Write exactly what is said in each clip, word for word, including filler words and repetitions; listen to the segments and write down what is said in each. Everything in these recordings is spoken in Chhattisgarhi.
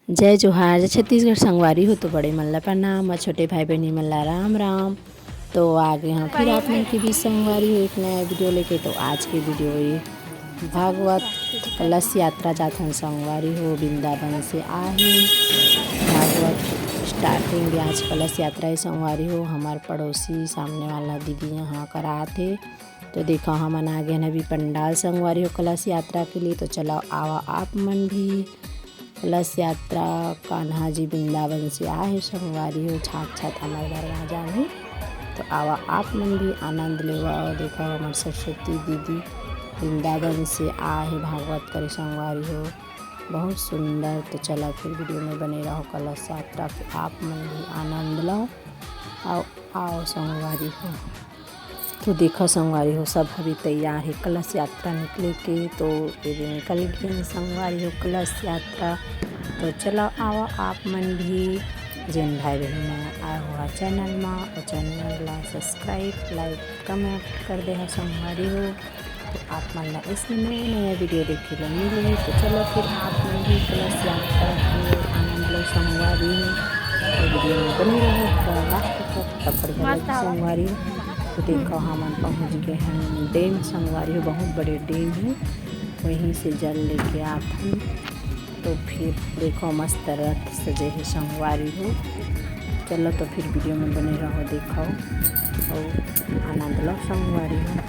जय जोहार, जय छत्तीसगढ़ संगवारी हो। तो बड़े मन ला प्रणाम और छोटे भाई बहनी मन ला राम राम। तो आ गे हाँ फिर आप मन के बीच संगवारी हो एक नया वीडियो लेके। तो आज के वीडियो ये भागवत कलश यात्रा जाथन संगवारी हो, वृंदावन से आहे भागवत। स्टार्टिंग आज कलश यात्रा है संगवारी हो। हमार पड़ोसी सामने वाला दीदी यहाँ करात हे। तो देखा हमन आ गे हन अभी पंडाल संगवारी हो कलश यात्रा के लिए। तो चला आवा आप मन भी। कलश यात्रा कान्हा जी वृंदावन से आए हे संगवारी हो, छात छात हमर दरवाजा में। तो आवा आप मन भी आनंद लेवा। और देखा हमर सरस्वती दीदी वृंदावन से आए हे भागवत करे संगवारी हो, बहुत सुंदर। तो चला फिर वीडियो में बने रहो कलश यात्रा के, आप मन भी आनंद लो। आओ, आओ संगवारी हो। तो देखो संगवारी हो, सब अभी तैयार हे कलश यात्रा निकले के। तो ये भी निकल गए संगवारी हो कलश यात्रा। तो चलो आवा आप मन भी, जेन भाई बहन मन आए हो चैनल मा, और चैनल ला सब्सक्राइब, लाइक, कमेंट कर दे हो संगवारी हो। तो आप मन ला ऐसे नया नया वीडियो देखे ला मिलही। तो चलो फिर आप मन भी कलश यात्रा के आनंद लो संगवारी हो। तो वीडियो में बने रहो पूरा लास्ट तक, तब बढ़िया लगी संगवारी हो। तो देखो हमन पहुँच गए हैं डैम संगवारी हो, बहुत बड़े डैम है, वहीं से जल लेके आत हन। तो फिर देखो मस्त रथ सजे हे संगवारी हो। चलो तो फिर वीडियो में बने रहो, देखो और आनंद लो संगवारी हो।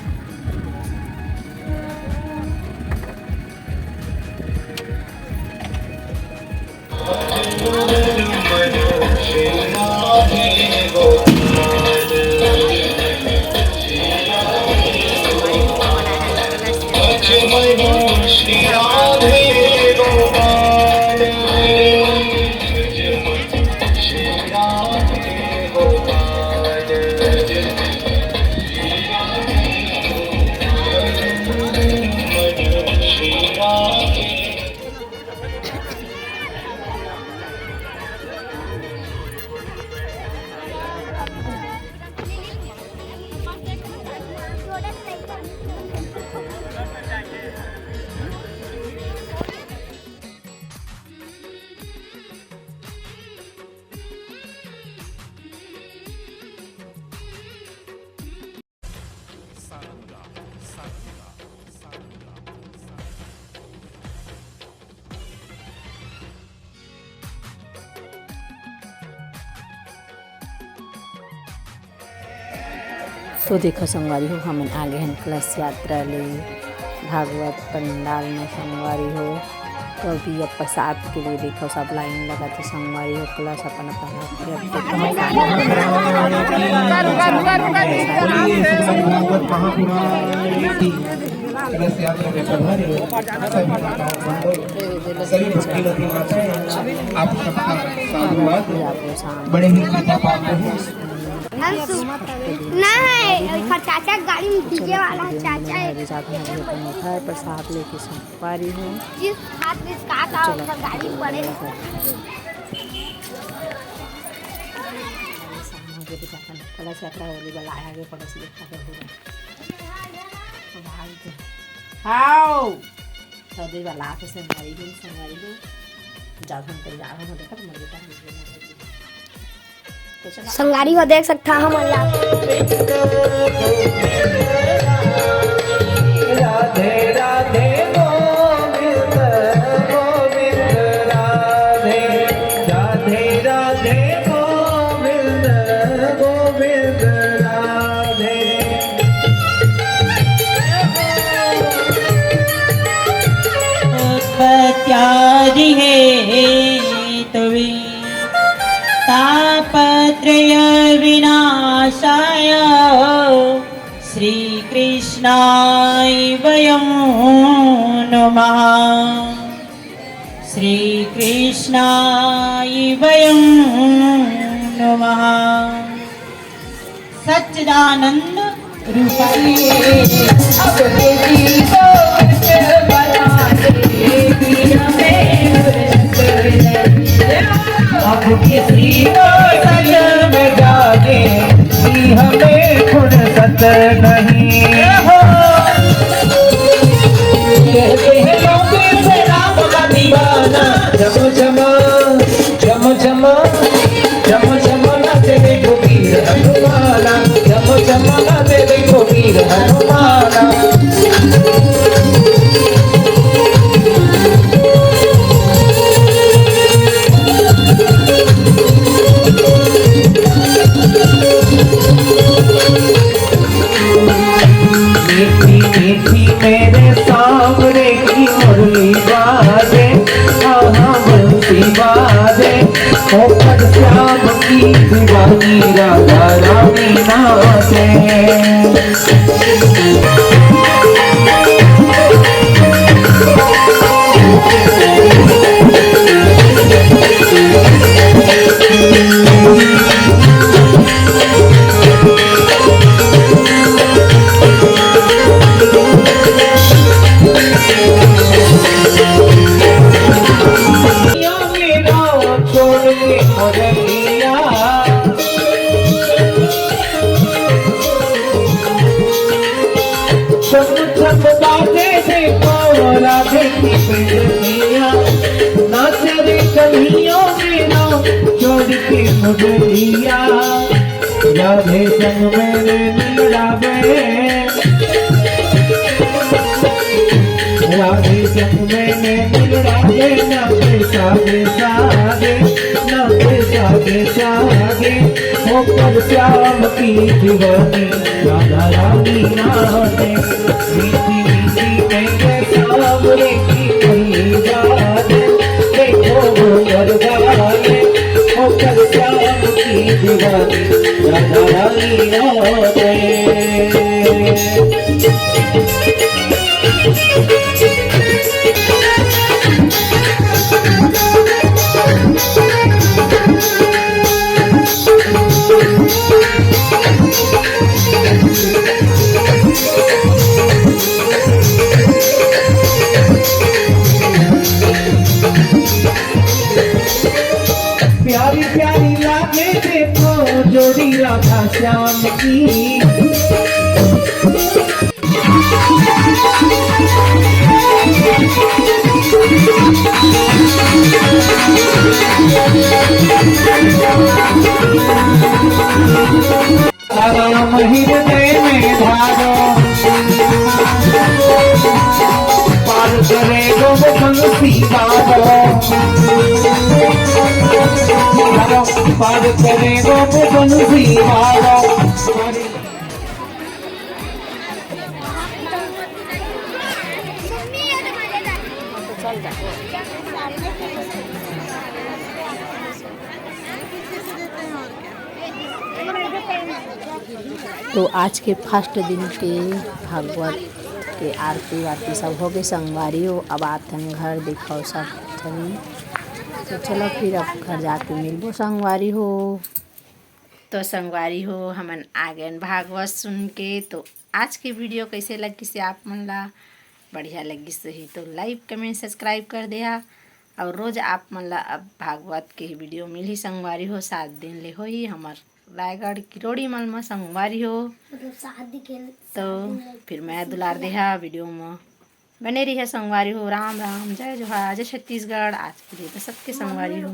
तो देखो संगवारी हो, हमन आगे हन कलश यात्रा ले भागवत पंडाल में संगवारी हो। तो अभी अब प्रसाद के लिए देखो सब लाइन लगा थे संगवारी हो, कलश अपन अपन रख के अब देखो हम कलश यात्रा में पधारे हो। सभी माताओं बहनों, सभी भक्तों को आप सबका साधुवाद। बड़े ही कृपा पात्र हैं। हम सु-, ना है, ओकर चाचा गाड़ी में डीजे वाला चाचा है। अभी जात हन, अभी अपन उठाए प्रसाद लेके संगवारी हो। जिस हाथ में इसका आता है, ओकर गाड़ी में पड़े। कलश यात्रा होली वाला आया, आगे पड़ोसी देखा कर हो रहा है। हाओ। तो दे वाला आके संगवारी हो, संगवारी हो। जात हन तैयार हो, देखा तो मर बेटा। संगवारी हो देख सकथा हमन ला। राधे राधे गोविंद गोविंद राधे, राधे राधे गोविंद गोविंद राधे। पत्यादि हे तुवे तापत्रय विनाशाय श्रीकृष्णाय वयं नुमः। श्रीकृष्णाय वयं नुमः। सच्चिदानंद रूपाय। अब तेरी सोच बता दे, कि हमें फुर्सत नहीं। अब किसी को सच में जाने की हमें फुर्सत नहीं। कहते हैं लोग इसे राम का दीवाना, जब जमा जमाना दे देखो वीर हनुमाना। मीठी मीठी मेरे सांवरे की मुरली बाजे, आहा बंसी बाजे, पोपट श्याम की दीवानी राधा रानी नाचे। छम छम बाजे देखो राधे की बेड़िया, नाच रे कन्हैया मेरा जोड़ के मुरलिया। राधे संग मेरे मिलड़ावे, राधे संग मेरे मिलड़ावे, नाचे सागे सागे, नाचे सागे सागे, होकर श्याम की दीवानी राधा रानी नाचे। मीठी मीठी मेरे सांवरे की मुरली बाजे, देखो घूमर गाए, होकर श्याम की दीवानी राधा रानी नाचे। प्यारी प्यारी लागे देखो जोड़ी राधा श्याम की। राम हृदय में धारो, पार करे गो बंसी वारो। पार करे गो बंसी वारो। तो आज के फर्स्ट दिन के भागवत के आरती वारती सब हो गए संगवारी हो। अब आथन घर, दिखाओ सब झनी। तो चलो फिर अब घर जाके मिलबो संगवारी हो। तो संगवारी हो, हमन आ गेन भागवत सुन के। तो आज के वीडियो कैसे लगिस आप मन ला? बढ़िया लगिस होही तो लाइक, कमेंट, सब्सक्राइब कर देहा। और रोज आप मन ला अब भागवत के ही वीडियो मिलही संगवारी हो। सात दिन ले होही हमर रायगढ़ किरोड़ी मल म संगवारी हो। मतलब शादी के तो शादी में फिर मैं दुलार देहा वीडियो म बने रहिहा संगवारी हो। राम राम, जय जोहार, जय छत्तीसगढ़। आज के लिए तो सबके संगवारी हो।